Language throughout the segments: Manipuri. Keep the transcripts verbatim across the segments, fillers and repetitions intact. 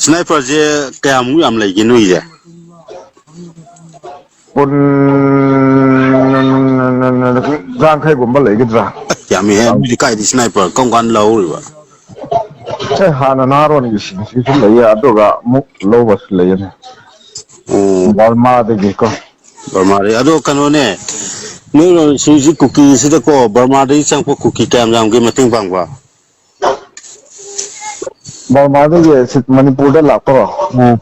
ꯁ꯭ꯅꯥꯏꯄꯔꯁꯦ ꯀꯌꯥꯃꯨꯛ ꯌꯥꯝ ꯂꯩꯒꯦ ꯅꯣꯏꯒꯤꯁꯦ? ꯀꯨꯟ, ꯌꯥꯡꯈꯩꯒꯨꯝꯕ ꯂꯩꯒꯗ꯭ꯔꯥ? ꯑꯁ, ꯌꯥꯝꯃꯤꯍꯦ꯫ ꯅꯣꯏꯗꯤ ꯀꯥꯏꯗꯤ ꯁ꯭ꯅꯥꯏꯄꯔ ꯀꯔꯝ ꯀꯥꯟꯗ ꯂꯧꯍꯧꯔꯤꯕ? ꯑꯦ, ꯍꯥꯟꯅ ꯅꯍꯥꯔꯣꯟꯒꯤ ꯁꯤꯟꯁꯤꯁꯨ ꯂꯩꯌꯦ, ꯑꯗꯨꯒ ꯑꯃꯨꯛ ꯂꯧꯕꯁꯨ ꯂꯩꯌꯦꯅꯦ꯫ ꯑꯣ꯫ ꯕꯔꯃꯥꯗꯒꯤꯀꯣ꯫ ꯕꯔꯃꯥꯗꯒꯤ꯫ ꯑꯗꯣ ꯀꯩꯅꯣꯅꯦ, ꯅꯣꯏꯔꯣꯝ ꯁꯤꯁꯤ ꯀꯨꯀꯤꯁꯤꯗꯀꯣ, ꯕꯔꯃꯥꯗꯒꯤ ꯆꯪꯉꯛꯄ ꯀꯨꯀꯤ ꯀꯌꯥꯝ ꯌꯥꯝꯒꯦ ꯃꯇꯦꯡ ꯄꯥꯡꯕ? ꯕꯔꯃꯥꯗꯒꯤ ꯁꯤ ꯃꯅꯤꯄꯨꯔꯗ ꯂꯥꯛꯄꯔꯣ? ꯎꯝ꯫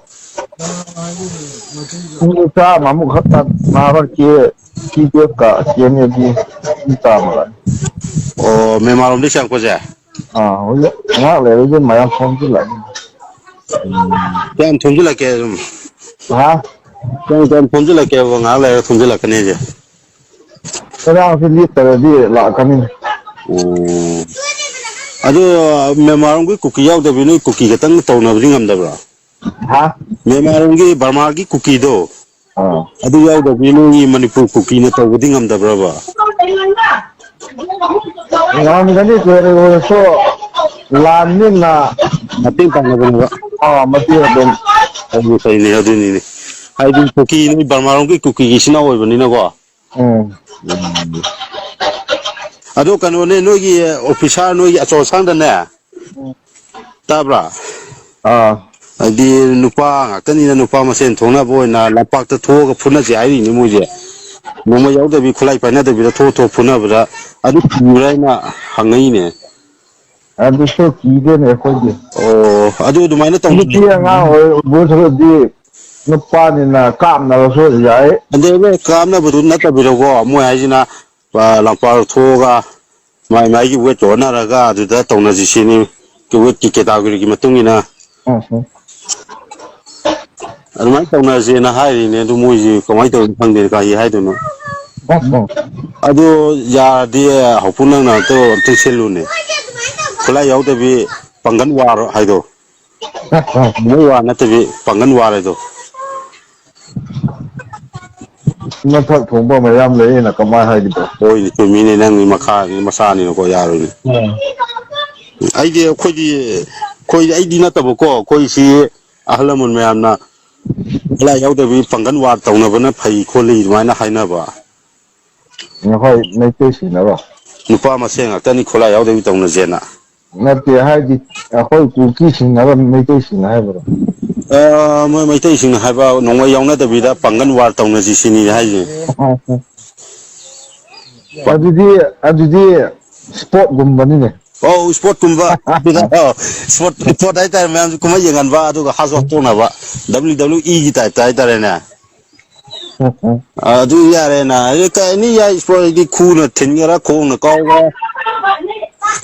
ꯃꯤ ꯆꯥꯝꯃꯃꯨꯛ ꯈꯛꯇ ꯅꯍꯥꯔꯣꯟ ꯀꯦ, ꯁꯤ ꯄꯤ ꯑꯦꯐꯀ ꯀꯦ ꯑꯦꯟ ꯑꯦꯒꯤ ꯃꯤ ꯆꯥꯝꯃ ꯂꯥꯛꯑꯦ꯫ ꯑꯣ, ꯃ꯭ꯌꯥꯟꯃꯥꯔ ꯂꯣꯝꯗꯒꯤ ꯆꯪꯉꯛꯄꯁꯦ? ꯑꯥ, ꯍꯧꯖꯤꯛ ꯉꯥꯏꯍꯥꯛ ꯂꯩꯔꯒ ꯃꯌꯥꯝ ꯊꯣꯝꯖꯤꯜꯂꯛꯑꯅꯤ꯫ ꯀꯌꯥꯝ ꯊꯣꯝꯖꯤꯜꯂꯛꯀꯦ ꯑꯗꯨꯝ? ꯍꯥ? ꯀꯌꯥꯝ, ꯀꯌꯥꯝ ꯊꯣꯝꯖꯤꯜꯂꯛꯀꯦꯕ? ꯉꯥꯏꯍꯥꯛ ꯂꯩꯔꯒ ꯊꯣꯝꯖꯤꯜꯂꯛꯀꯅꯤ ꯍꯥꯏꯁꯦ? ꯏꯔꯥꯡꯁꯤ ꯂꯦꯞꯇ꯭ꯔꯗꯤ ꯂꯥꯛꯀꯅꯤ꯫ ꯑꯣ꯫ ꯑꯗꯨ ꯃ꯭ꯌꯥꯟꯃꯥꯔ ꯂꯣꯝꯒꯤ ꯀꯨꯀꯤ ꯌꯥꯎꯗꯕꯤ ꯅꯣꯏ ꯀꯨꯀꯤ ꯈꯛꯇꯪ ꯇꯧꯅꯕꯗꯤ ꯉꯝꯗꯕ꯭ꯔꯣ? ꯍꯥ? ꯃ꯭ꯌꯥꯟꯃꯥꯔ ꯂꯣꯝꯒꯤ ꯕꯔꯃꯥꯒꯤ ꯀꯨꯀꯤꯗꯣ, ꯑꯥ꯫ ꯑꯗꯨ ꯌꯥꯎꯗꯕꯤ ꯅꯣꯏꯒꯤ ꯃꯅꯤꯄꯨꯔ ꯀꯨꯀꯤꯅ ꯇꯧꯕꯗꯤ ꯉꯝꯗꯕ꯭ꯔꯕ? ꯉꯝꯒꯅꯤ, ꯀꯔꯤ ꯑꯣꯏꯔꯁꯨ ꯂꯥꯟꯅꯤꯅ꯫ ꯃꯇꯦꯡ ꯄꯥꯡꯅꯕꯅꯦꯕ꯫ ꯑꯥ, ꯃꯇꯦꯡ ꯑꯗꯨꯝ꯫ ꯑꯗꯨ ꯐꯩꯅꯦ, ꯑꯗꯨꯅꯤꯅꯦ꯫ ꯍꯥꯏꯗꯤ ꯀꯨꯀꯤ ꯅꯣꯏ ꯕꯔꯃꯥꯔꯣꯝꯒꯤ ꯀꯨꯀꯤꯒꯤ ꯏꯆꯤꯟ ꯏꯅꯥꯎ ꯑꯣꯏꯕꯅꯤꯅꯀꯣ꯫ ꯎꯝ꯫ ꯎꯝ꯫ ꯑꯗꯣ ꯀꯩꯅꯣꯅꯦ, ꯅꯣꯏꯒꯤ ꯑꯣꯐꯤꯁꯥꯔ, ꯅꯣꯏꯒꯤ ꯑꯆꯧ ꯑꯁꯥꯡꯗꯅꯦ꯫ ꯎꯝ꯫ ꯇꯥꯕ꯭ꯔꯥ? ꯑꯥ꯫ ꯍꯥꯏꯗꯤ ꯅꯨꯄꯥ ꯉꯥꯛꯇꯅꯤꯅ ꯅꯨꯄꯥ ꯃꯁꯦꯟ ꯊꯣꯛꯅꯕ ꯑꯣꯏꯅ ꯂꯝꯄꯥꯛꯇ ꯊꯣꯛꯑꯒ ꯐꯨꯅꯁꯦ ꯍꯥꯏꯔꯤꯅꯦ ꯃꯣꯏꯁꯦ꯫ ꯅꯣꯡꯃꯩ ꯌꯥꯎꯗꯕꯤ ꯈꯨꯠꯂꯥꯏ ꯄꯥꯏꯅꯗꯕꯤꯗ ꯊꯣꯛ ꯊꯣꯛ ꯐꯨꯅꯕꯗ ꯑꯗꯨ ꯀꯤꯕ꯭ꯔꯥ ꯍꯥꯏꯅ ꯍꯪꯉꯛꯏꯅꯦ꯫ ꯑꯗꯨꯁꯨ ꯀꯤꯗꯦꯅꯦ ꯑꯩꯈꯣꯏꯗꯤ꯫ ꯑꯣ, ꯑꯗꯨ ꯑꯗꯨꯃꯥꯏꯅ ꯇꯧ-, ꯅꯨꯄꯤ ꯑꯉꯥꯡ ꯑꯣꯏꯕ ꯁꯔꯨꯛꯇꯤ ꯅꯨꯄꯥꯅꯤꯅ ꯀꯥꯞꯅꯕꯁꯨ ꯌꯥꯏ꯫ ꯑꯗꯩ ꯀꯥꯞꯅꯕꯗꯨ ꯅꯠꯇꯕꯤꯗꯀꯣ, ꯃꯣꯏ ꯍꯥꯏꯁꯤꯅ, ꯑ, ꯂꯝꯄꯥꯛ ꯊꯣꯛꯑꯒ ꯃꯥꯏ ꯃꯥꯏꯒꯤ ꯋꯦꯠꯀ ꯑꯣꯟꯅꯔꯒ ꯑꯗꯨꯗ ꯇꯧꯅꯁꯤ ꯁꯤꯅꯤ, ꯋꯦꯠꯀꯤ ꯀꯦꯇꯥꯒꯣꯔꯤꯒꯤ ꯃꯇꯨꯡ ꯏꯟꯅ꯫ ꯎꯝ, ꯎꯝ꯫ ꯑꯗꯨꯃꯥꯏꯅ ꯇꯧꯅꯁꯦꯅ ꯍꯥꯏꯔꯤꯅꯦ, ꯑꯗꯨ ꯃꯣꯏꯁꯤ ꯀꯃꯥꯏꯅ ꯇꯧꯔꯤꯅꯣ ꯈꯪꯗꯦ, ꯀꯔꯤ ꯍꯥꯏꯗꯣꯏꯅꯣ꯫ ꯎꯝ, ꯎꯝ꯫ ꯑꯗꯨ ꯌꯥꯔꯗꯤ ꯍꯧꯄꯨ ꯅꯪꯅ ꯑꯝꯇ, ꯑꯝꯇ ꯁꯤꯜꯂꯨꯅꯦ꯫ ꯈꯨꯠꯂꯥꯏ ꯌꯥꯎꯗꯕꯤ ꯄꯥꯡꯒꯟ ꯋꯥꯔ ꯍꯥꯏꯗꯣ꯫ ꯎꯝ, ꯎꯝ꯫ ꯃꯣꯏ ꯋꯥ ꯅꯠꯇꯕꯤ ꯄꯥꯡꯒꯟ ꯋꯥꯔ ꯍꯥꯏꯗꯣ꯫ ꯃꯊꯛ ꯊꯣꯡꯕ ꯃꯌꯥꯝ ꯂꯩꯌꯦꯅ ꯀꯃꯥꯏ ꯍꯥꯏꯒꯗ꯭ꯔꯣ? ꯍꯣꯏꯅꯦ, ꯆꯨꯝꯃꯤꯅꯦ, ꯅꯪꯒꯤ ꯃꯈꯥꯒꯤ ꯃꯆꯥꯅꯤꯅꯀꯣ, ꯌꯥꯔꯣꯏꯅꯦ꯫ ꯎꯝ꯫ ꯑꯩꯗꯤ, ꯑꯩꯈꯣꯏꯗꯤ ꯑꯩꯈꯣꯏ, ꯑꯩꯗꯤ ꯅꯠꯇꯕꯀꯣ, ꯑꯩꯈꯣꯏ ꯁꯤ ꯑꯍꯜ ꯂꯃꯟ ꯃꯌꯥꯝꯅ ꯈꯨꯠꯂꯥꯏ ꯌꯥꯎꯗꯕꯤ ꯄꯥꯡꯒꯜ ꯋꯥꯔ ꯇꯧꯅꯕꯅ ꯐꯩ ꯈꯣꯠꯂꯤ ꯑꯗꯨꯃꯥꯏꯅ ꯍꯥꯏꯅꯕ꯫ ꯅꯈꯣꯏ ꯃꯩꯇꯩ ꯁꯤꯟꯅꯔꯣ? ꯅꯨꯄꯥ ꯃꯁꯦꯟ ꯉꯥꯛꯇꯅꯤ ꯈꯨꯠꯂꯥꯏ ꯌꯥꯎꯗꯕꯤ ꯇꯧꯅꯁꯦꯅ꯫ ꯅꯠꯇꯦ, ꯍꯥꯏꯗꯤ ꯑꯩꯈꯣꯏ ꯀꯨꯀꯤꯁꯤꯡꯅ ꯃꯩꯇꯩꯁꯤꯡꯅ ꯍꯥꯏꯕꯗꯣ꯫ ꯑ, ꯃꯣꯏ ꯃꯩꯇꯩꯁꯤꯡꯅ ꯍꯥꯏꯕ ꯅꯣꯡꯃꯩ ꯌꯥꯎꯅꯗꯕꯤꯗ ꯄꯥꯡꯒꯜ ꯋꯥꯔ ꯇꯧꯅꯁꯤ ꯁꯤꯅꯤ ꯍꯥꯏꯁꯦ꯫ ꯑꯗꯨꯗꯤ, ꯑꯗꯨꯗꯤ ꯁ꯭ꯄꯣꯔꯠꯒꯨꯝꯕꯅꯤꯅꯦ꯫ ꯑꯧ, ꯁ꯭ꯄꯣꯔꯠꯀꯨꯝꯕ꯫ ꯑ, ꯁ꯭ꯄꯣꯔꯠ, ꯁ꯭ꯄꯣꯔꯠ ꯍꯥꯏꯇꯥꯔꯦ, ꯃꯌꯥꯝꯁꯨ ꯀꯨꯝꯍꯩ ꯌꯦꯡꯍꯟꯕ, ꯑꯗꯨꯒ ꯍꯥꯠꯇꯣꯛ ꯍꯥꯠꯇꯣꯛꯅꯕ, W W E ꯒꯤ type ꯇ ꯍꯥꯏꯇꯥꯔꯦꯅꯦ꯫ ꯑ, ꯑꯗꯨ ꯌꯥꯔꯦꯅ꯫ ꯑꯗꯨ ꯀꯩ ꯑꯦꯅꯤ ꯌꯥꯏ, ꯁ꯭ꯄꯣꯔꯠ ꯍꯥꯏꯗꯤ ꯈꯨꯅ ꯊꯤꯟꯒꯦꯔꯥ, ꯈꯣꯡꯅ ꯀꯥꯎꯒꯦꯔꯥ,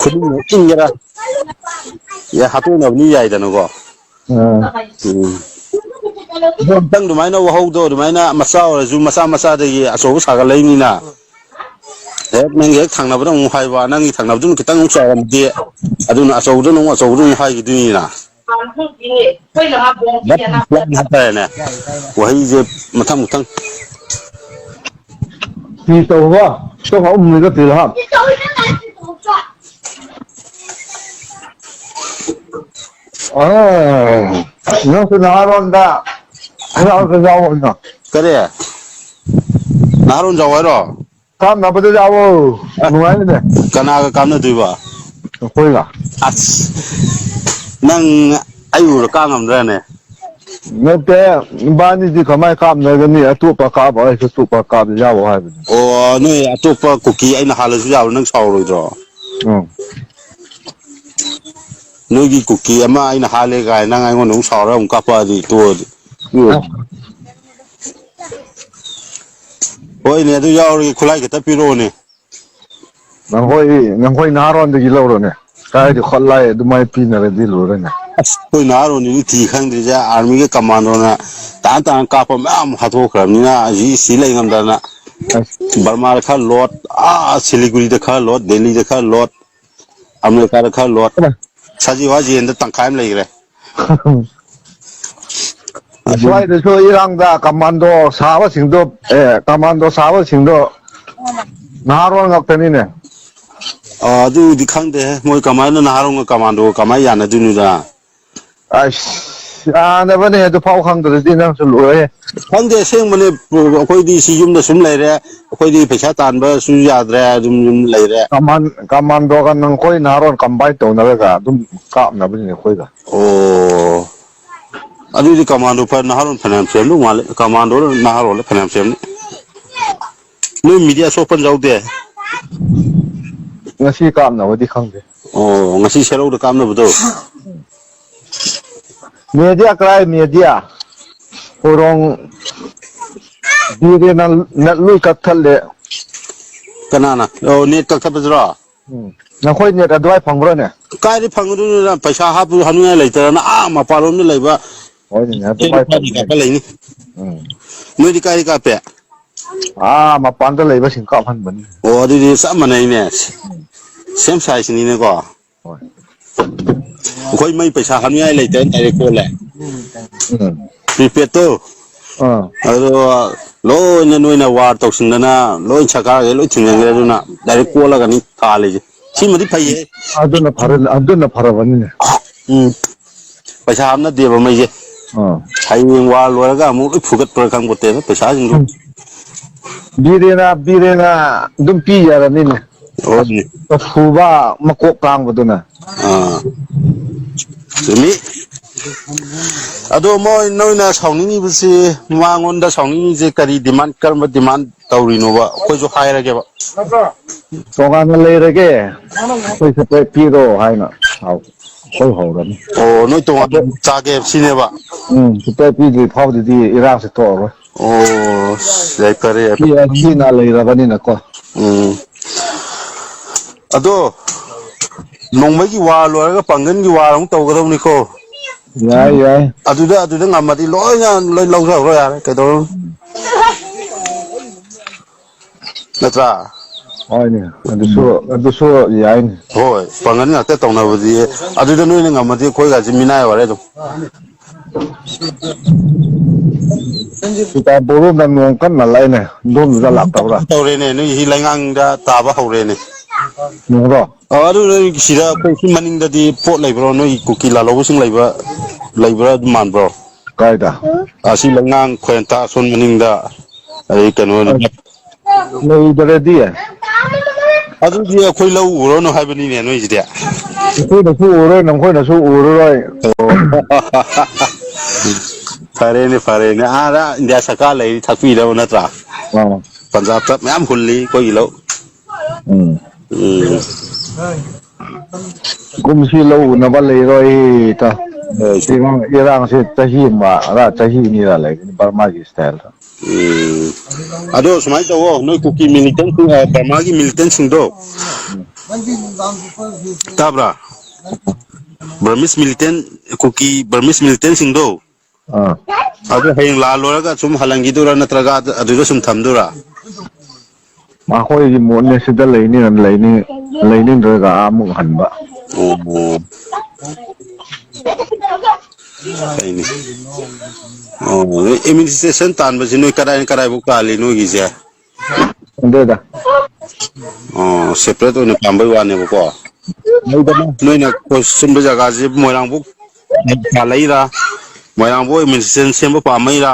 ꯈꯨꯅꯤꯡꯅ ꯏꯟꯒꯦꯔꯥ, ꯌꯥꯏ, ꯍꯥꯠꯇꯣꯛꯅꯕꯅꯤ ꯌꯥꯏꯗꯅꯀꯣ꯫ ꯑꯥ꯫ ꯎꯝ꯫ ꯑꯗꯣ ꯑꯝꯇꯪ ꯑꯗꯨꯃꯥꯏꯅ ꯋꯥꯍꯧꯗꯣ ꯑꯗꯨꯃꯥꯏꯅ ꯃꯆꯥ ꯑꯣꯏꯔꯁꯨ ꯃꯆꯥ ꯃꯆꯥꯗꯒꯤ ꯑꯆꯧꯕ ꯁꯥꯒꯠꯂꯛꯏꯅꯤꯅ꯫ ꯍꯦꯛ ꯅꯪꯒꯤ ꯍꯦꯛ ꯊꯪꯅꯕꯗ ꯑꯃꯨꯛ ꯍꯥꯏꯕ, ꯅꯪꯒꯤ ꯊꯪꯅꯕꯗꯨꯅ ꯈꯤꯇꯪ ꯑꯃꯨꯛ ꯆꯥꯎꯔꯝꯗꯦ, ꯑꯗꯨꯅ ꯑꯆꯧꯕꯗꯨꯅ ꯑꯃꯨꯛ ꯑꯆꯧꯕꯗꯨꯅ ꯑꯃꯨꯛ ꯍꯥꯏꯈꯤꯗꯣꯏꯅꯤꯅ꯫ ꯍꯥꯏꯇꯥꯔꯦꯅꯦ, ꯋꯥꯍꯩꯁꯦ ꯃꯊꯪ ꯃꯊꯪ꯫ ꯐꯤ ꯇꯧꯕ, ꯁꯣꯝ ꯑꯍꯨꯝꯅꯤꯒ ꯇꯤꯜꯍꯥ꯫ ꯑ, ꯅꯪꯁꯨ ꯅꯍꯥꯔꯣꯟꯗ ꯍꯔꯥꯎꯗ ꯌꯥꯎꯑꯣꯅ꯫ ꯀꯔꯤ? ꯅꯍꯥꯔꯣꯟ ꯌꯥꯎ ꯍꯥꯏꯔꯣ? ꯀꯥꯞꯅꯕꯗ ꯌꯥꯎꯑꯣ꯫ ꯑ, ꯅꯨꯡꯉꯥꯏꯅꯦ꯫ ꯀꯅꯥꯒ ꯀꯥꯞꯅꯗꯣꯏꯕ? ꯑꯩꯈꯣꯏꯒ꯫ ꯑꯁ, ꯅꯪ ꯑꯩ ꯎꯔ ꯀꯥꯞ ꯉꯝꯗ꯭ꯔꯅꯦ? ꯅꯠꯇꯦ, ꯏꯕꯥꯅꯤꯗꯤ ꯀꯃꯥꯏ ꯀꯥꯞꯅꯒꯅꯤ? ꯑꯇꯣꯞꯄ ꯀꯥꯞꯄ, ꯑꯩꯁꯨ ꯑꯇꯣꯞꯄ ꯀꯥꯞꯄ ꯌꯥꯎꯑꯣ ꯍꯥꯏꯕꯅꯤ꯫ ꯑꯣ, ꯅꯣꯏ ꯑꯇꯣꯞꯄ ꯀꯨꯀꯤ ꯑꯩꯅ ꯍꯥꯠꯂꯁꯨ ꯌꯥꯕ꯭ꯔꯣ? ꯅꯪ ꯁꯥꯎꯔꯣꯏꯗ꯭ꯔꯣ? ꯎꯝ꯫ ꯅꯣꯏꯒꯤ ꯀꯨꯀꯤ ꯑꯃ ꯑꯩꯅ ꯍꯥꯠꯂꯦ ꯀꯥꯏꯅ ꯅꯪ ꯑꯩꯉꯣꯟꯗ ꯑꯃꯨꯛ ꯁꯥꯎꯔꯒ ꯑꯃꯨꯛ ꯀꯥꯞꯄꯛꯑꯗꯤ ꯇꯣꯛꯑꯗꯤ꯫ ꯑ꯫ ꯍꯣꯏꯅꯦ, ꯑꯗꯨ ꯌꯥꯎꯔꯒꯦ, ꯈꯨꯠꯂꯥꯏ ꯈꯤꯇ ꯄꯤꯔꯛꯑꯣꯅꯦ꯫ ꯅꯈꯣꯏ, ꯅꯈꯣꯏ ꯅꯍꯥꯔꯣꯟꯗꯒꯤ ꯂꯧꯔꯣꯅꯦ꯫ ꯀꯥꯏꯗ ꯈꯣꯠꯂꯥꯏ ꯑꯗꯨꯃꯥꯏꯅ ꯄꯤꯅꯔꯗꯤ ꯂꯣꯏꯔꯦꯅꯦ꯫ ꯑꯁ, ꯑꯩꯈꯣꯏ ꯅꯍꯥꯔꯣꯟꯗꯨꯗꯤ ꯊꯤ ꯈꯪꯗ꯭ꯔꯤꯁꯦ, ꯑꯥꯔꯃꯤꯒ ꯀꯃꯥꯟꯗꯣꯅ ꯇꯥꯅ ꯇꯥꯅ ꯀꯥꯞꯄ ꯃꯌꯥꯝ ꯍꯥꯠꯇꯣꯛꯈ꯭ꯔꯕꯅꯤꯅ ꯍꯧꯖꯤꯛ ꯁꯤ ꯂꯩ ꯉꯝꯗꯅ ꯑꯁ꯫ ꯕꯔꯃꯥꯗ ꯈꯔ ꯂꯣꯠ, ꯑꯥ ꯁꯤꯂꯤꯒꯨꯔꯤꯗ ꯈꯔ ꯂꯣꯠ, ꯗꯦꯜꯂꯤꯗ ꯈꯔ ꯂꯣꯠ, ꯑꯃꯦꯔꯤꯀꯥꯗ ꯈꯔ ꯂꯣꯠ, ꯁꯖꯤꯋꯥ ꯖꯦꯜꯗ ꯇꯪꯈꯥꯏ ꯑꯃ ꯂꯩꯈ꯭ꯔꯦ꯫ ꯑꯗꯨ ꯁ꯭ꯋꯥꯏꯗꯁꯨ ꯏꯔꯥꯡꯗ ꯀꯃꯥꯟꯗꯣ ꯁꯥꯕꯁꯤꯡꯗꯣ, ꯑꯦ, ꯀꯃꯥꯟꯗꯣ ꯁꯥꯕꯁꯤꯡꯗꯣ ꯅꯍꯥꯔꯣꯜ ꯉꯥꯛꯇꯅꯤꯅꯦ꯫ ꯑ, ꯑꯗꯨꯗꯤ ꯈꯪꯗꯦ, ꯃꯣꯏ ꯀꯃꯥꯏꯅ ꯅꯍꯥꯔꯣꯟꯒ ꯀꯃꯥꯟꯗꯣꯒ ꯀꯃꯥꯏꯅ ꯌꯥꯅꯗꯣꯏꯅꯣꯗ? ꯑꯁ, ꯌꯥꯅꯕꯅꯦ, ꯑꯗꯨ ꯐꯥꯎ ꯈꯪꯗ꯭ꯔꯗꯤ ꯅꯪꯁꯨ ꯂꯣꯏꯔꯦ꯫ ꯈꯪꯗꯦ, ꯑꯁꯦꯡꯕꯅꯦ, ꯑꯩꯈꯣꯏꯗꯤ ꯁꯤ ꯌꯨꯝꯗ ꯁꯨꯝ ꯂꯩꯔꯦ, ꯑꯩꯈꯣꯏꯗꯤ ꯄꯩꯁꯥ ꯇꯥꯟꯕꯁꯨ ꯌꯥꯗ꯭ꯔꯦ, ꯑꯗꯨꯝ ꯌꯨꯝ ꯂꯩꯔꯦ꯫ ꯀꯃꯥꯟ-, ꯀꯃꯥꯟꯗꯣꯒ ꯅꯪꯈꯣꯏ ꯅꯍꯥꯔꯣꯟ ꯀꯝꯕꯥꯏꯟ ꯇꯧꯅꯔꯒ ꯑꯗꯨꯝ ꯀꯥꯞꯅꯕꯅꯤꯅꯦ ꯑꯩꯈꯣꯏꯒ꯫ ꯑꯣ, ꯑꯗꯨꯗꯤ ꯀꯃꯥꯟꯗꯣ ꯐ-, ꯅꯍꯥꯔꯣꯟ ꯐꯅꯌꯥꯝ ꯁꯦꯝꯗꯧ ꯃꯥꯜꯂꯦ, ꯀꯃꯥꯟꯗꯣ ꯅꯍꯥꯔꯣꯟꯗ ꯐꯅꯌꯥꯝ ꯁꯦꯝꯅꯤ꯫ ꯅꯣꯏ ꯃꯤꯗꯤ ꯑꯁꯣꯛꯄꯟ ꯌꯥꯎꯗꯦ? ꯉꯁꯤ ꯀꯥꯞꯅꯕꯗꯤ ꯈꯪꯗꯦ꯫ ꯑꯣ, ꯉꯁꯤ ꯁꯦꯔꯧꯗ ꯀꯥꯞꯅꯕꯗꯣ? ꯃꯦꯗꯤꯌꯥ ꯀꯔꯥꯏ ꯃꯦꯗꯤꯌꯥ? ꯍꯣꯏꯔꯣꯡ ꯕꯤꯔꯦꯅ ꯅꯦꯠ ꯂꯣꯏ ꯀꯛꯊꯠꯂꯦ꯫ ꯀꯅꯥꯅ? ꯑꯣ, ꯅꯦꯠ ꯀꯛꯊꯠꯄꯗꯨꯔꯣ? ꯎꯝ꯫ ꯅꯈꯣꯏ ꯅꯦꯠ ꯑꯗꯨꯋꯥꯏ ꯐꯪꯕ꯭ꯔꯣꯅꯦ? ꯀꯥꯏꯗꯩ ꯐꯪꯒꯗꯣꯏꯅꯣꯗ? ꯄꯩꯁꯥ ꯍꯥꯞꯄ ꯍꯥꯞꯅꯤꯡꯉꯥꯏ ꯂꯩꯇꯗꯅ ꯑꯥ ꯃꯄꯥꯟꯂꯣꯝꯗ ꯂꯩꯕ ꯍꯣꯏꯅꯦ, ꯑꯗꯨꯃꯥꯏ ꯀꯥꯞꯄ ꯇꯧꯕꯅꯦ꯫ ꯂꯩꯅꯤ꯫ ꯎꯝ꯫ ꯅꯣꯏꯗꯤ ꯀꯥꯏꯗ ꯀꯥꯞꯄꯦ? ꯑꯥ ꯃꯄꯥꯟꯗ ꯂꯩꯕꯁꯤꯡ ꯀꯥꯞꯍꯟꯕꯅꯤ꯫ ꯑꯣ, ꯑꯗꯨꯗꯤ ꯆꯞ ꯃꯥꯟꯅꯩꯅꯦ꯫ ꯁꯦꯝ ꯁꯥꯏꯖꯅꯤꯅꯦꯀꯣ꯫ ꯍꯣꯏ꯫ ꯑꯩꯈꯣꯏ ꯃꯩ ꯄꯩꯁꯥ ꯍꯥꯞꯅꯤꯡꯉꯥꯏ ꯂꯩꯇꯅ ꯗꯥꯏꯔꯦꯛ ꯀꯣꯜꯂꯦ꯫ ꯎꯝ꯫ ꯄ꯭ꯔꯤꯄꯦꯗꯇꯣ꯫ ꯑꯥ꯫ ꯑꯗꯣ ꯂꯣꯏꯅ ꯅꯣꯏꯅ ꯋꯥꯔ ꯇꯧꯁꯤꯟꯗꯅ ꯂꯣꯏ ꯁꯔꯀꯥꯔꯒꯤ ꯂꯣꯏ ꯊꯤꯡꯖꯤꯟꯈ꯭ꯔꯦ꯫ ꯑꯗꯨꯅ ꯗꯥꯏꯔꯦꯛ ꯀꯣꯜꯂꯒꯅꯤ ꯊꯥꯜꯂꯤꯁꯦ꯫ ꯁꯤꯃꯗꯤ ꯐꯩꯌꯦ꯫ ꯑꯗꯨꯅ ꯐꯔ-, ꯑꯗꯨꯅ ꯐꯔꯕꯅꯤꯅꯦ꯫ ꯎꯝ꯫ ꯄꯩꯁꯥ ꯍꯥꯞꯅꯗꯦꯕ ꯃꯩꯁꯦ꯫ ꯑꯥ꯫ ꯍꯌꯦꯡ ꯋꯥꯔ ꯂꯣꯏꯔꯒ ꯑꯃꯨꯛ ꯂꯣꯏ ꯐꯨꯒꯠꯄ꯭ꯔꯥ ꯈꯪꯄꯣꯠꯇꯦꯗ ꯄꯩꯁꯥꯁꯤꯡꯗꯨ꯫ ꯎꯝ꯫ ꯕꯤꯔꯦꯅ, ꯕꯤꯔꯦꯅ ꯑꯗꯨꯝ ꯄꯤ ꯌꯥꯔꯅꯤꯅꯦ꯫ ꯍꯣꯏꯅꯦ꯫ ꯁꯨꯕ ꯃꯀꯣꯛ ꯇꯥꯡꯕꯗꯨꯅ꯫ ꯑꯥ꯫ ꯆꯨꯝꯃꯤ꯫ ꯑꯗꯣ ꯃꯣꯏ, ꯅꯣꯏꯅ ꯁꯥꯎꯅꯤꯡꯉꯤꯕꯁꯤ, ꯃꯉꯣꯟꯗ ꯁꯥꯎꯅꯤꯡꯉꯤꯁꯦ ꯀꯔꯤ ꯗꯤꯃꯥꯟ, ꯀꯔꯝꯕ ꯗꯤꯃꯥꯟ ꯇꯧꯔꯤꯅꯣꯕ? ꯑꯩꯈꯣꯏꯁꯨ ꯍꯥꯏꯔꯒꯦꯕ꯫ ꯇꯣꯉꯥꯟꯅ ꯂꯩꯔꯒꯦ, ꯑꯩꯈꯣꯏ ꯁꯦꯄꯔꯦꯠ ꯄꯤꯔꯣ ꯍꯥꯏꯅ ꯍꯧ-, ꯑꯩꯈꯣꯏ ꯍꯧꯔꯅꯤ꯫ ꯑꯣ, ꯅꯣꯏ ꯇꯣꯉꯥꯟꯅ ꯑꯗꯣ ꯆꯥꯒꯦ ꯁꯤꯅꯦꯕ? ꯎꯝ, ꯁꯦꯄꯔꯦꯠ ꯄꯤꯗ꯭ꯔꯤ ꯐꯥꯎꯗꯗꯤ ꯏꯔꯥꯡꯁꯦ ꯊꯣꯛꯑꯔꯣꯏ꯫ ꯑꯣ, ꯌꯥꯏꯐꯔꯦ, ꯌꯥꯏꯐꯔꯦ꯫ ꯁꯤ ꯑꯁꯤꯅ ꯂꯩꯔꯕꯅꯤꯅꯀꯣ꯫ ꯎꯝ꯫ ꯑꯗꯣ ꯅꯣꯡꯃꯩꯒꯤ ꯋꯥꯔ ꯂꯣꯏꯔꯒ ꯄꯥꯡꯒꯟꯒꯤ ꯋꯥꯔ ꯑꯃꯨꯛ ꯇꯧꯒꯗꯧꯅꯤꯀꯣ꯫ ꯌꯥꯏ, ꯌꯥꯏ꯫ ꯑꯗꯨꯗ, ꯑꯗꯨꯗ ꯉꯝꯃꯗꯤ ꯂꯣꯏꯅ ꯂꯣꯏ ꯂꯧꯖꯈ꯭ꯔꯣ ꯌꯥꯔꯦ, ꯀꯩꯗꯧꯔꯨꯅꯤ? ꯅꯠꯇ꯭ꯔꯥ? ꯍꯣꯏꯅꯦ, ꯑꯗꯨꯁꯨ, ꯑꯗꯨꯁꯨ ꯌꯥꯏꯅꯦ꯫ ꯍꯣꯏ, ꯄꯥꯡꯒꯟ ꯉꯥꯛꯇ ꯇꯧꯅꯕꯗꯤ, ꯑꯗꯨꯗ ꯅꯣꯏꯅ ꯉꯝꯃꯗꯤ ꯑꯩꯈꯣꯏꯒꯁꯦ ꯃꯤꯅꯥꯏ ꯑꯣꯏꯔꯦ ꯑꯗꯨꯝ꯫ ꯁꯤꯇꯥ ꯕꯣꯔꯣꯅ ꯅꯣꯡ ꯀꯟꯅ ꯂꯥꯛꯏꯅꯦ, ꯑꯗꯣꯝꯗ ꯂꯥꯛꯇꯕ꯭ꯔꯥ? ꯇꯧꯔꯦꯅꯦ, ꯅꯣꯏ ꯍꯤ ꯂꯩꯉꯥꯡꯗ ꯇꯥꯕ ꯍꯧꯔꯦꯅꯦ꯫ ꯅꯣꯡꯔꯣ? ꯑ, ꯑꯗꯨ ꯅꯣꯏ ꯁꯤꯗ ꯑꯩꯈꯣꯏ ꯁꯤ ꯃꯅꯤꯡꯗꯗꯤ ꯄꯣꯠ ꯂꯩꯕ꯭ꯔꯣ? ꯅꯣꯏ ꯀꯨꯀꯤ ꯂꯥꯜꯍꯧꯕꯁꯤꯡ ꯂꯩꯕ, ꯂꯩꯕ꯭ꯔꯥ ꯑꯗꯨꯝ ꯃꯥꯟꯕ꯭ꯔꯣ? ꯀꯥꯏꯗ? ꯑꯁꯤ ꯂꯩꯉꯥꯡ ꯈꯣꯏꯔꯦꯟꯇꯥ ꯑꯁꯣꯟ ꯃꯅꯤꯡꯗ, ꯑꯗꯩ ꯀꯩꯅꯣ ꯑꯁ, ꯂꯩꯗ꯭ꯔꯗꯤ꯫ ꯑꯗꯨꯗꯤ ꯑꯩꯈꯣꯏ ꯂꯧ ꯎꯔꯅꯨ ꯍꯥꯏꯕꯅꯤꯅꯦ ꯅꯣꯏꯁꯤꯗꯤ꯫ ꯑꯩꯈꯣꯏꯅꯁꯨ ꯎꯔꯣꯏ, ꯅꯈꯣꯏꯅꯁꯨ ꯎꯔꯔꯣꯏ꯫ ꯑꯣ꯫ ꯐꯔꯦꯅꯦ, ꯐꯔꯦꯅꯦ꯫ ꯑꯥꯗ ꯏꯟꯗꯤꯌꯥ ꯁꯔꯀꯥꯔ ꯂꯩꯔꯤ ꯊꯥꯛꯄꯤꯅꯕ ꯅꯠꯇ꯭ꯔꯥ? ꯑꯥ꯫ ꯄꯟꯖꯥꯕꯇ ꯃꯌꯥꯝ ꯍꯨꯜꯂꯤ ꯑꯩꯈꯣꯏꯒꯤ ꯂꯧ꯫ ꯎꯝ꯫ ꯎꯝ꯫ ꯀꯨꯝꯁꯤ ꯂꯧ ꯎꯅꯕ ꯂꯩꯔꯣꯏ, ꯏꯇꯥꯎ꯫ ꯍꯣꯏ, ꯁꯤ ꯏꯔꯥꯡ, ꯏꯔꯥꯡꯁꯦ ꯆꯍꯤ ꯑꯃ, ꯑꯔꯥ, ꯆꯍꯤ ꯑꯅꯤꯔꯥ ꯂꯩꯒꯅꯤ, ꯕꯔꯃꯥꯒꯤ ꯁ꯭ꯇꯥꯏꯜꯗ꯫ ꯎꯝ꯫ ꯑꯗꯣ ꯁꯨꯃꯥꯏꯅ ꯇꯧꯋꯣ, ꯅꯣꯏ ꯀꯨꯀꯤ ꯃꯤꯂꯤꯇꯦꯟ, ꯑ, ꯕꯔꯃꯥꯒꯤ ꯃꯤꯂꯤꯇꯦꯟꯁꯤꯡꯗꯣ, ꯇꯥꯕ꯭ꯔꯥ? ꯕꯔꯃꯤꯁ ꯃꯤꯂꯤꯇꯦꯟ, ꯀꯨꯀꯤ ꯕꯔꯃꯤꯁ ꯃꯤꯂꯤꯇꯦꯟꯁꯤꯡꯗꯣ, ꯑꯥ꯫ ꯑꯗꯨ ꯍꯌꯦꯡ ꯂꯥꯜꯂꯨꯔꯒ ꯁꯨꯝ ꯍꯜꯍꯟꯈꯤꯗꯣꯏꯔꯥ, ꯅꯠꯇ꯭ꯔꯒ ꯑꯗꯨ-, ꯑꯗꯨꯗ ꯁꯨꯝ ꯊꯝꯗꯣꯏꯔꯥ? ꯃꯈꯣꯏꯒꯤ ꯃꯣꯠꯅꯦ, ꯁꯤꯗ ꯂꯩꯅꯤꯡ-, ꯂꯩꯅꯤꯡ-, ꯂꯩꯅꯤꯡꯗ꯭ꯔꯒ ꯑꯥ ꯑꯃꯨꯛ ꯍꯟꯕ꯫ ꯑꯣ, ꯑꯣ꯫ ꯐꯩꯅꯦ꯫ ꯑꯣ, ꯑꯦꯗꯃꯤꯅꯤꯁꯇ꯭ꯔꯦꯁꯟ ꯇꯥꯟꯕꯁꯤ ꯅꯣꯏ ꯀꯗꯥꯏ, ꯀꯗꯥꯏꯐꯥꯎ ꯇꯥꯜꯂꯤ ꯅꯣꯏꯒꯤꯁꯦ? ꯈꯪꯗꯦꯗ꯫ ꯑꯣ, ꯁꯦꯄꯔꯦꯠ ꯑꯣꯏꯅ ꯄꯥꯝꯕꯩ ꯋꯥꯅꯦꯕꯀꯣ꯫ ꯂꯩꯗꯅ꯫ ꯅꯣꯏꯅ ꯀꯣꯏꯁꯤꯟꯕ ꯖꯒꯥꯁꯦ ꯃꯣꯏꯔꯥꯡꯐꯧ ꯄꯥꯜꯂꯛꯏꯔꯥ? ꯃꯣꯏꯔꯥꯡꯐꯧ ꯑꯦꯗꯃꯤꯅꯤꯁꯇ꯭ꯔꯦꯁꯟ ꯁꯦꯝꯕ ꯄꯥꯝꯃꯛꯏꯔꯥ?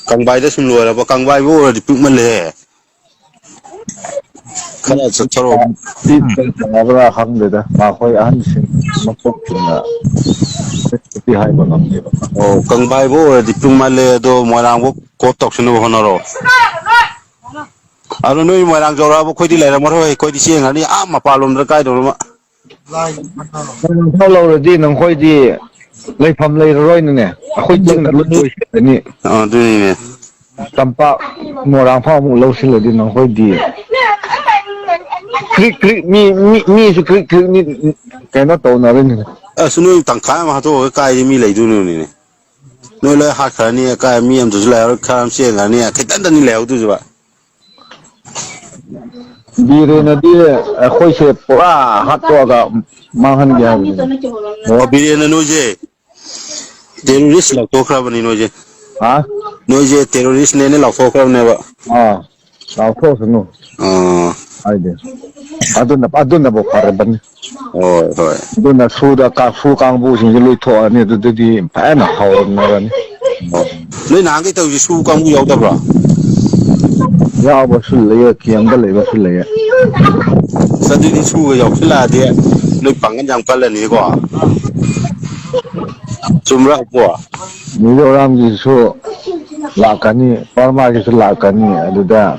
ꯀꯪꯕꯥꯏꯗ ꯁꯨꯝ ꯂꯣꯏꯔꯕ? ꯀꯪꯕꯥꯏꯐꯧ ꯑꯣꯏꯔꯗꯤ ꯄꯤꯛꯃꯜꯂꯦꯍꯦ꯫ ꯈꯔ ꯆꯠꯊꯔꯣ꯫ ꯄꯤꯛꯄ ꯆꯥꯎꯕ꯭ꯔꯥ ꯈꯪꯗꯦꯗ, ꯃꯈꯣꯏ ꯑꯍꯟꯁꯤꯡ ꯃꯀꯣꯛꯁꯤꯡꯅ ꯍꯥꯏꯕ ꯉꯝꯗꯦꯕ꯫ ꯑꯣ, ꯀꯪꯕꯥꯏꯕꯨ ꯑꯣꯏꯔꯗꯤ ꯄꯤꯛ ꯃꯥꯜꯂꯦ, ꯑꯗꯣ ꯃꯣꯏꯔꯥꯡꯕꯨ ꯀꯣꯠ ꯇꯧꯁꯤꯟꯅꯕ ꯍꯣꯠꯅꯔꯣ꯫ ꯑꯗꯣ ꯅꯣꯏ ꯃꯣꯏꯔꯥꯡ ꯌꯧꯔꯛꯑꯕ ꯑꯩꯈꯣꯏꯗꯤ ꯂꯩꯔꯝꯃꯔꯣꯏ, ꯑꯩꯈꯣꯏꯗꯤ ꯆꯦꯟꯈ꯭ꯔꯅꯤ ꯑꯥ ꯃꯄꯥꯟꯂꯣꯝꯗ ꯀꯥꯏꯗꯅꯣꯃ꯫ ꯃꯣꯏꯔꯥꯡ ꯐꯥꯎ ꯂꯧꯔꯗꯤ ꯅꯈꯣꯏꯗꯤ ꯂꯩꯐꯝ ꯂꯩꯔꯔꯣꯏꯅꯅꯦ, ꯑꯩꯈꯣꯏ ꯆꯤꯡꯅ ꯂꯣꯏ ꯂꯣꯏꯁꯤꯜꯂꯅꯤ꯫ ꯑ, ꯑꯗꯨꯅꯤꯅꯦ꯫ ꯇꯝꯄꯥꯛ ꯃꯣꯏꯔꯥꯡ ꯐꯥꯎ ꯑꯃꯨꯛ ꯂꯧꯁꯤꯜꯂꯗꯤ ꯅꯈꯣꯏꯗꯤ ꯀ꯭ꯔꯤꯛ ꯀ꯭ꯔꯤꯛ ꯃꯤ, ꯃꯤ, ꯃꯤꯁꯨ ꯀ꯭ꯔꯤꯛ ꯀ꯭ꯔꯤꯛ ꯃꯤ ꯀꯩꯅꯣ ꯇꯧꯅꯔꯤꯅꯤ꯫ ꯑꯁ, ꯅꯣꯏ ꯇꯪꯈꯥꯏ ꯑꯃ ꯍꯥꯠꯇꯣꯛꯑꯒ ꯀꯥꯏꯗꯤ ꯃꯤ ꯂꯩꯗꯣꯏꯅꯣꯅꯦ? ꯅꯣꯏ ꯂꯣꯏ ꯍꯥꯠꯈ꯭ꯔꯅꯤ, ꯀꯥꯏ ꯃꯤ ꯑꯃꯗꯁꯨ ꯂꯩꯔꯔꯣꯏ, ꯈꯔ ꯑꯃ ꯆꯦꯟꯈ꯭ꯔꯅꯤ, ꯈꯤꯇꯪꯗꯅꯤ ꯂꯩꯍꯧꯗꯣꯏꯁꯤꯕ꯫ ꯕꯤꯔꯦꯟꯅꯗꯤ ꯑꯩꯈꯣꯏꯁꯦ ꯄꯨꯔꯥ ꯍꯥꯠꯇꯣꯛꯑꯒ ꯃꯥꯡꯍꯟꯒꯦ ꯍꯥꯏꯕꯅꯤ꯫ ꯑꯣ, ꯕꯤꯔꯦꯟꯅ ꯅꯣꯏꯁꯦ ꯇꯦꯔꯣꯔꯤꯁ ꯂꯥꯎꯊꯣꯛꯈ꯭ꯔꯕꯅꯤ ꯅꯣꯏꯁꯦ꯫ ꯍꯥ? ꯅꯣꯏꯁꯦ ꯇꯦꯔꯣꯔꯤꯁꯅꯦꯅ ꯂꯥꯎꯊꯣꯛꯈ꯭ꯔꯕꯅꯦꯕ꯫ ꯑꯥ, ꯂꯥꯎꯊꯣꯛꯑꯁꯅꯨ꯫ ꯑꯥ꯫ ꯍꯥꯏꯗꯤ꯫ ꯑꯗꯨꯅ, ꯑꯗꯨꯅꯕꯨ ꯐꯔꯕꯅꯤ꯫ ꯍꯣꯏ, ꯍꯣꯏ꯫ ꯑꯗꯨꯅ ꯁꯨꯗ ꯀꯥ-, ꯁꯨ ꯀꯥꯡꯕꯨꯁꯤꯡꯁꯦ ꯂꯣꯏ ꯊꯣꯛꯑꯅꯤ, ꯑꯗꯨꯗꯗꯤ ꯐꯖꯅ ꯍꯧꯔꯅꯔꯅꯤ꯫ ꯑꯣ꯫ ꯅꯣꯏ ꯅꯍꯥꯟꯒꯩ ꯇꯧꯔꯤꯁꯦ ꯁꯨ ꯀꯥꯡꯕꯨ ꯌꯥꯎꯗꯕ꯭ꯔꯣ? ꯌꯥꯎꯕꯁꯨ ꯂꯩꯌꯦ, ꯀꯦꯝꯗ ꯂꯩꯕꯁꯨ ꯂꯩꯌꯦ꯫ ꯑꯁ, ꯑꯗꯨꯗꯤ ꯁꯨꯒ ꯌꯥꯎꯁꯤꯜꯂꯛꯑꯗꯤ ꯅꯣꯏ ꯄꯥꯡꯒꯜ ꯌꯥꯝ ꯀꯜꯂꯅꯤꯀꯣ꯫ ꯆꯨꯝꯕ꯭ꯔꯥ, ꯄꯨ? ꯃꯤꯖꯣꯔꯥꯝꯒꯤꯁꯨ ꯂꯥꯛꯀꯅꯤ, ꯕꯔꯃꯥꯒꯤꯁꯨ ꯂꯥꯛꯀꯅꯤ ꯑꯗꯨꯗ꯫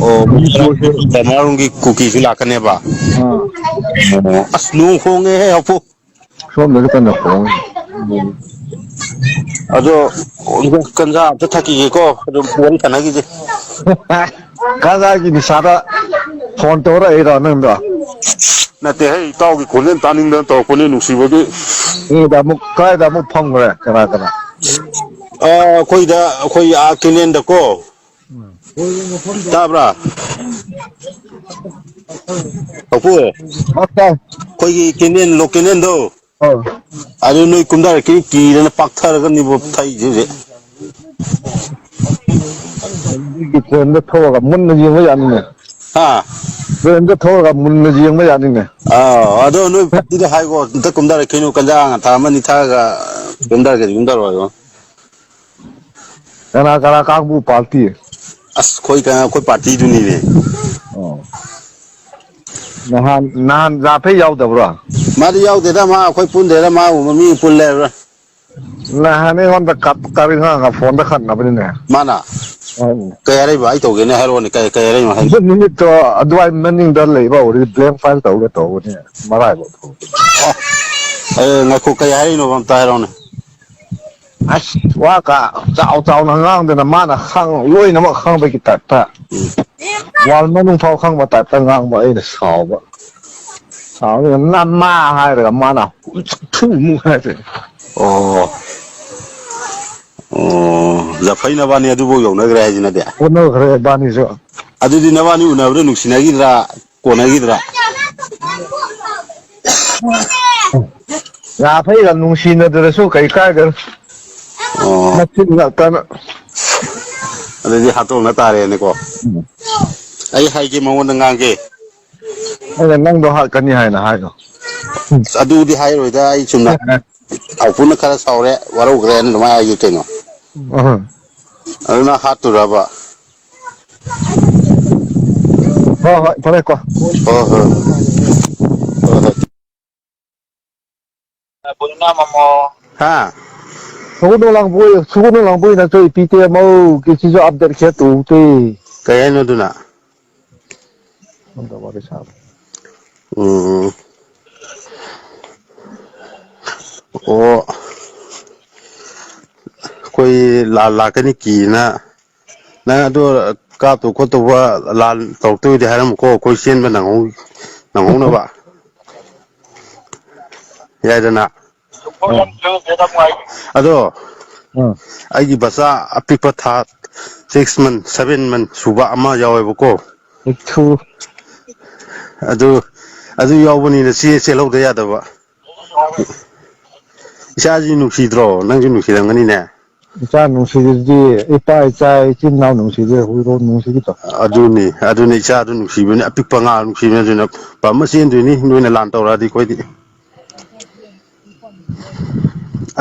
ꯑꯣ, ꯃꯅꯤꯄꯨꯔꯁꯦ ꯕꯔꯃꯥꯔꯣꯝꯒꯤ ꯀꯨꯀꯤꯁꯨ ꯂꯥꯛꯀꯅꯦꯕ? ꯑꯥ꯫ ꯑꯣ, ꯑꯁ, ꯅꯣꯡ ꯈꯣꯡꯉꯦꯍꯦ, ꯍꯥꯄꯨ꯫ ꯁꯣꯝꯗꯁꯨ ꯀꯟꯅ ꯈꯣꯡꯉꯤ꯫ ꯑꯗꯣ, ꯀꯟꯖꯥ ꯑꯝꯇ ꯊꯛꯈꯤꯒꯦꯀꯣ, ꯑꯗꯨꯝ ꯋꯥꯔꯤ ꯁꯥꯟꯅꯈꯤꯁꯦ꯫ ꯀꯗꯥꯏꯒꯤ ꯅꯤꯁꯥꯗ ꯐꯣꯟ ꯇꯧꯔꯛꯏꯔꯣ ꯅꯪꯗꯣ? ꯅꯠꯇꯦ, ꯍꯩ, ꯏꯇꯥꯎꯒꯤ ꯈꯣꯟꯖꯦꯜ ꯇꯥꯅꯤꯡꯗꯅ ꯇꯧꯔꯛꯄꯅꯤ, ꯅꯨꯡꯁꯤꯕꯒꯤ꯫ ꯀꯥꯏꯗ ꯑꯃꯨꯛ, ꯀꯥꯏꯗ ꯑꯃꯨꯛ ꯐꯝꯈ꯭ꯔꯦ? ꯀꯅꯥ, ꯀꯅꯥ? ꯑ, ꯑꯩꯈꯣꯏꯗ, ꯑꯩꯈꯣꯏ ꯑꯥ ꯀꯦꯅꯦꯟꯗꯀꯣ꯫ ꯎꯝ꯫ ꯇꯥꯕ꯭ꯔꯥ? ꯄꯥꯄꯨ, ꯑꯣ, ꯇꯥꯏ꯫ ꯑꯩꯈꯣꯏꯒꯤ ꯀꯦꯅꯦꯟ, ꯂꯣ ꯀꯦꯅꯦꯟꯗꯣ꯫ ꯑꯧ꯫ ꯑꯗꯨ ꯅꯣꯏ ꯀꯨꯝꯊꯔꯛꯈꯤꯅꯤ ꯀꯤꯗꯅ ꯄꯥꯛꯊꯔꯒꯅꯤꯕꯣ ꯊꯛꯏꯁꯦ ꯍꯧꯖꯤꯛ꯫ ꯑꯗꯨꯒꯤ ꯇ꯭ꯔꯦꯟꯗ ꯊꯣꯛꯑꯒ ꯃꯨꯟꯅ ꯌꯦꯡꯕ ꯌꯥꯅꯤꯅꯦ꯫ ꯍꯥ? ꯇ꯭ꯔꯦꯟꯗ ꯊꯣꯛꯑꯒ ꯃꯨꯟꯅ ꯌꯦꯡꯕ ꯌꯥꯅꯤꯅꯦ꯫ ꯑꯥ, ꯑꯗꯣ ꯅꯣꯏ ꯄꯥꯔꯇꯤꯗ ꯍꯥꯏꯒꯣ, ꯑꯝꯇ ꯀꯨꯝꯊꯔꯛꯈꯤꯅꯨ, ꯀꯟꯖꯥ ꯉꯟꯊꯥ ꯑꯃ ꯑꯅꯤ ꯊꯛꯑꯒ ꯀꯨꯝꯊꯔꯒꯦꯗꯤ ꯀꯨꯝꯊꯔꯛꯑꯣ ꯍꯥꯏꯒꯣ꯫ ꯀꯅꯥ ꯀꯅꯥ ꯀꯥꯡꯕꯨ ꯄꯥꯔꯇꯤ? ꯑꯁ, ꯑꯩꯈꯣꯏ ꯀ-, ꯑꯩꯈꯣꯏ ꯄꯥꯔꯇꯤꯗꯨꯅꯤꯅꯦ꯫ ꯑꯣ꯫ ꯅꯍꯥꯟ, ꯅꯍꯥꯟ ꯖꯥꯐꯩ ꯌꯥꯎꯗꯕ꯭ꯔꯣ? ꯃꯥꯗꯤ ꯌꯥꯎꯗꯦꯗ, ꯃꯥ ꯑꯩꯈꯣꯏ ꯄꯨꯟꯗꯦꯗ, ꯃꯥꯕꯨ ꯃꯤ ꯄꯨꯜꯂꯦ ꯍꯥꯏꯕ꯭ꯔꯥ? ꯅꯍꯥꯟ ꯑꯩꯉꯣꯟꯗ ꯀꯞ-, ꯀꯞꯄꯤ, ꯉꯥꯡꯉ ꯐꯣꯟꯗ ꯈꯠꯅꯕꯅꯤꯅꯦ꯫ ꯃꯥꯅ? ꯍꯣꯏꯅꯦ꯫ ꯀꯩ ꯍꯥꯏꯔꯛꯏꯕ? ꯑꯩ ꯇꯧꯒꯦꯅꯦ, ꯍꯥꯏꯔꯛꯑꯣꯅꯦ, ꯀꯩ, ꯀꯩ ꯍꯥꯏꯔꯛꯏꯅꯣ ꯍꯥꯏ-, ꯑꯗꯨ ꯅꯨꯃꯤꯠꯇꯣ ꯑꯗꯨꯋꯥꯏ ꯃꯅꯤꯡꯗ ꯂꯩꯕ ꯑꯣꯏꯔꯗꯤ blank file ꯇꯧꯒꯦ ꯇꯧꯕꯅꯦ, ꯃꯔꯥꯏꯕꯛ ꯐꯕ꯫ ꯑꯣ, ꯑꯦ, ꯉꯥꯏꯈꯣ, ꯀꯩ ꯍꯥꯏꯔꯛꯏꯅꯣꯕ ꯑꯝꯇ ꯍꯥꯏꯔꯛꯑꯣꯅꯦ꯫ ꯑꯁ, ꯋꯥ ꯀ ꯆꯥꯎ ꯆꯥꯎꯅ ꯉꯥꯡꯗꯅ ꯃꯥꯅ ꯈꯪ-, ꯂꯣꯏꯅꯃꯛ ꯈꯪꯕꯒꯤ ꯇꯥꯏꯞꯇ꯫ ꯎꯝ꯫ ꯋꯥꯜ ꯃꯅꯨꯡ ꯐꯥꯎ ꯈꯪꯕ ꯇꯥꯏꯞꯇ ꯉꯥꯡꯕ, ꯑꯩꯅ ꯁꯥꯎꯕ꯫ ꯁꯥꯎꯔꯒ "ꯅꯃꯥ" ꯍꯥꯏꯔꯒ ꯃꯥꯅ "ꯍꯨꯏꯁꯛ ꯊꯨ ꯃꯨ" ꯍꯥꯏꯔꯦ꯫ ꯑꯣ꯫ ꯑꯣ, ꯖꯐꯩ ꯅꯕꯥꯅꯤ ꯑꯗꯨꯐꯥꯎ ꯌꯧꯅꯈ꯭ꯔꯦ ꯍꯥꯏꯁꯤꯅꯗꯤ꯫ ꯑꯣꯟꯅꯈ꯭ꯔꯦ ꯏꯕꯥꯅꯤꯁꯨ꯫ ꯑꯗꯨꯗꯤ ꯅꯕꯥꯅꯤ ꯎꯅꯕꯗ ꯅꯨꯡꯁꯤꯅꯈꯤꯗ꯭ꯔꯥ, ꯀꯣꯟꯅꯈꯤꯗ꯭ꯔꯥ? ꯖꯐꯩꯒ ꯅꯨꯡꯁꯤꯅꯗ꯭ꯔꯁꯨ ꯀꯩ ꯀꯥꯏꯗꯅꯣ꯫ ꯑꯣ꯫ ꯃꯆꯤꯟ ꯉꯥꯛꯇꯅ꯫ ꯑꯗꯨꯗꯤ ꯍꯥꯠꯇꯣꯛꯅ ꯇꯥꯔꯦꯅꯦꯀꯣ꯫ ꯎꯝ꯫ ꯑꯩ ꯍꯥꯏꯒꯦ, ꯃꯉꯣꯟꯗ ꯉꯥꯡꯒꯦ꯫ ꯑꯩꯅ ꯅꯪꯗꯣ ꯍꯥꯠꯀꯅꯤ ꯍꯥꯏꯅ ꯍꯥꯏꯈ꯭ꯔꯣ꯫ ꯑꯗꯨꯗꯤ ꯍꯥꯏꯔꯣꯏꯗ, ꯑꯩ ꯆꯨꯝꯅ ꯊꯥꯎꯄꯨꯅ ꯈꯔ ꯁꯥꯎꯔꯦ, ꯋꯥꯔꯧꯈ꯭ꯔꯦꯅ ꯑꯗꯨꯃꯥꯏꯅ ꯍꯥꯏꯒꯦ ꯀꯩꯅꯣ꯫ ꯎꯝ꯫ ꯑꯗꯨꯅ ꯍꯥꯠꯇꯣꯔꯕ? ꯍꯣꯏ, ꯍꯣꯏ, ꯐꯔꯦ ꯀꯣ꯫ ꯍꯣꯏ, ꯍꯣꯏ꯫ ꯍꯣꯏ, ꯍꯣꯏ꯫ ꯍꯥ? ꯁꯒꯣꯜꯕꯟ ꯂꯥꯡꯕꯣꯏ, ꯁꯒꯣꯜꯕꯟ ꯂꯥꯡꯕꯣꯏꯅ ꯆꯣꯏ ꯄꯤ ꯇꯦ ꯃꯧ ꯀꯦ ꯁꯤꯁꯨ ꯑꯞꯗꯦꯠ ꯈꯔ ꯇꯧ ꯇꯦ꯫ ꯀꯩ ꯍꯥꯏꯅꯣ ꯑꯗꯨꯅ? ꯁꯣꯝꯗ ꯋꯥꯔꯤ ꯁꯥꯕ꯫ ꯎꯝ꯫ ꯑꯣ꯫ ꯑꯩꯈꯣꯏ ꯂꯥꯟ ꯂꯥꯛꯀꯅꯤ ꯀꯤꯅ ꯅꯪ ꯑꯗꯨ ꯀꯥꯞꯇꯧ ꯈꯣꯠꯇꯧꯕ ꯂꯥꯟ ꯇꯧꯔꯛꯇꯣꯏꯗꯤ ꯍꯥꯏꯔꯝꯃꯨꯀꯣ, ꯑꯩꯈꯣꯏ ꯆꯦꯟꯕ ꯅꯪꯍꯧ-, ꯅꯪꯍꯧꯅꯕ꯫ ꯌꯥꯏꯗꯅ? ꯑꯗꯣ, ꯑꯥ꯫ ꯑꯩꯒꯤ ꯕꯆꯥ ꯑꯄꯤꯛꯄ ꯊꯥ six month, seven month ꯁꯨꯕ ꯑꯃ ꯌꯥꯎꯋꯦꯕꯀꯣ꯫ ꯏꯊꯨ꯫ ꯑꯗꯨ, ꯑꯗꯨ ꯌꯥꯎꯕꯅꯤꯅ ꯆꯦ ꯆꯦꯜꯍꯧꯗ ꯌꯥꯗꯕ꯫ ꯏꯆꯥꯁꯤ ꯅꯨꯡꯁꯤꯗ꯭ꯔꯣ? ꯅꯪꯁꯨ ꯅꯨꯡꯁꯤꯔꯝꯒꯅꯤꯅꯦ꯫ ꯏꯆꯥ ꯅꯨꯡꯁꯤꯕꯗꯤ ꯏꯄꯥ ꯏꯆꯥ ꯏꯆꯤꯟ ꯏꯅꯥꯎ ꯅꯨꯡꯁꯤꯕꯗꯤ ꯍꯧꯖꯤꯛꯐꯥꯎ ꯅꯨꯡꯁꯤꯈꯤꯗ꯭ꯔꯣ? ꯑꯗꯨꯅꯤ, ꯑꯗꯨꯅꯤ ꯏꯆꯥꯗꯨ ꯅꯨꯡꯁꯤꯕꯅꯤ, ꯑꯄꯤꯛꯄ ꯉꯥ ꯅꯨꯡꯁꯤꯕꯅꯤ, ꯑꯗꯨꯅ ꯄꯥꯝꯃ ꯆꯦꯟꯗꯣꯏꯅꯤ, ꯅꯣꯏꯅ ꯂꯥꯟ ꯇꯧꯔꯛꯑꯗꯤ ꯑꯩꯈꯣꯏꯗꯤ꯫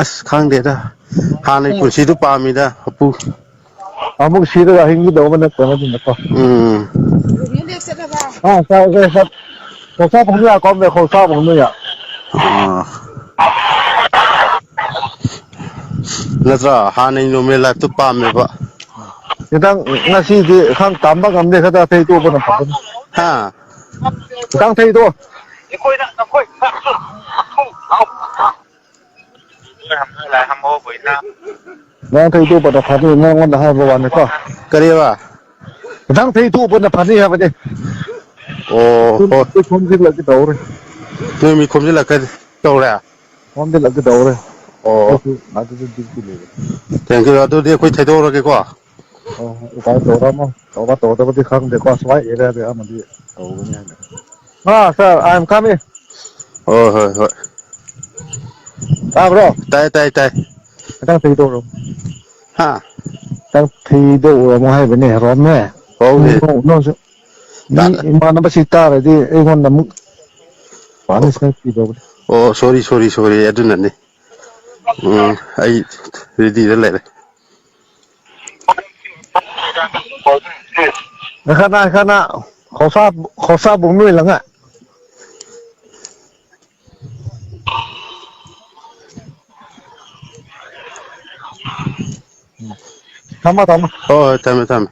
ꯑꯁ, ꯈꯪꯗꯦꯗ, ꯍꯥꯟꯅꯩ ꯄꯨꯟꯁꯤꯗꯨ ꯄꯥꯝꯃꯤꯗ, ꯑꯄꯨ꯫ ꯑꯃꯨꯛ ꯁꯤꯔꯒ ꯍꯤꯡꯒꯗꯧꯕ ꯅꯠꯇꯕꯅꯤꯅꯀꯣ꯫ ꯎꯝ꯫ ꯑꯥ, ꯁꯥꯔ, ꯁꯥꯔ, ꯁꯥꯔ, ꯈꯣꯡꯁꯥ ꯐꯪꯕ ꯌꯥ, ꯀꯣꯝꯃꯦ, ꯈꯣꯡꯁꯥ ꯐꯪꯕ ꯌꯥ꯫ ꯑꯥ꯫ ꯅꯠꯇ꯭ꯔꯥ? ꯍꯥꯟꯅꯩ normal life ꯇꯨ ꯄꯥꯝꯃꯦꯕ꯫ ꯈꯤꯇꯪ ꯉꯁꯤꯗꯤ ꯈꯪ ꯇꯝꯕ ꯉꯝꯗꯦ, ꯈꯔ ꯊꯩꯗꯣꯛꯄꯅ ꯐꯒꯅꯤ꯫ ꯍꯥ? ꯈꯤꯇꯪ ꯊꯩꯗꯣꯛ꯫ ꯅꯪ ꯊꯩꯗꯣꯛꯄꯅ ꯐꯅꯤ, ꯅꯉꯣꯟꯗ ꯍꯥꯏꯕ ꯋꯥꯅꯤꯀꯣ꯫ ꯀꯔꯤꯕ? ꯈꯤꯇꯪ ꯊꯩꯗꯣꯛꯄꯅ ꯐꯅꯤ ꯍꯥꯏꯕꯅꯤ꯫ ꯑꯣ, ꯍꯣ꯫ ꯑꯩ ꯈꯣꯝꯖꯤꯜꯂꯒꯦ ꯇꯧꯔꯦ꯫ ꯅꯣꯏ ꯃꯤ ꯈꯣꯝꯖꯤꯜꯂꯛꯀꯦ ꯇꯧꯔꯦ? ꯈꯣꯝꯖꯤꯜꯂꯛꯀꯦ ꯇꯧꯔꯦ꯫ ꯑꯣ꯫ ꯑꯩꯁꯨ ꯑꯗꯨꯗ duty ꯂꯩꯕ꯫ Thank you꯫ ꯑꯗꯨꯗꯤ ꯑꯩꯈꯣꯏ ꯊꯩꯗꯣꯛꯑꯔꯒꯦꯀꯣ꯫ ꯍꯣꯏ, ꯍꯣꯏ, ꯎꯄꯥꯏ ꯇꯧꯔꯝꯃꯣ꯫ ꯇꯧꯕ ꯇꯧꯗꯕꯗꯤ ꯈꯪꯗꯦꯀꯣ, ꯁ꯭ꯋꯥꯏ area ꯗꯤ ꯑꯃꯗꯤ ꯇꯧꯒꯅꯤ ꯍꯥꯏꯅ꯫ ꯑꯥ, sir, I am coming꯫ ꯍꯣꯏ, ꯍꯣꯏ, ꯍꯣꯏ꯫ ꯇꯥꯕ꯭ꯔꯣ? ꯇꯥꯏ, ꯇꯥꯏ, ꯇꯥꯏ꯫ ꯈꯤꯇꯪ ꯊꯩꯗꯣꯛꯎꯔꯣ꯫ ꯍꯥ? ꯈꯤꯇꯪ ꯊꯩꯗꯣꯛꯎꯔꯣ ꯍꯥꯏꯕꯅꯦ, ꯔꯣꯝꯃꯦ꯫ ꯍꯧꯅꯦ꯫ ꯅꯣ, ꯅꯣ, sir꯫ ꯃꯤ ꯏꯃꯥꯟꯅꯕꯁꯤ ꯇꯥꯔꯗꯤ ꯑꯩꯉꯣꯟꯗ ꯑꯃꯨꯛ punishment ꯄꯤꯗꯧꯕꯅꯤ꯫ ꯑꯣ, sorry, sorry, sorry, ꯑꯗꯨꯅꯅꯤ꯫ ꯎꯝ, ꯑꯩ ready ꯗ ꯂꯩꯔꯦ꯫ ꯉꯥꯏꯈꯣ, ꯉꯥꯏꯈꯣ, ꯉꯥꯏꯈꯣ꯫ ꯈꯣꯔꯁꯥ, ꯈꯣꯔꯁꯥ ꯕꯨꯡ ꯂꯣꯏ ꯂꯪꯉ꯫ ꯊꯝꯃꯣ, ꯊꯝꯃꯣ꯫ ꯍꯣꯏ, ꯍꯣꯏ, ꯊꯝꯃꯦ, ꯊꯝꯃꯦ꯫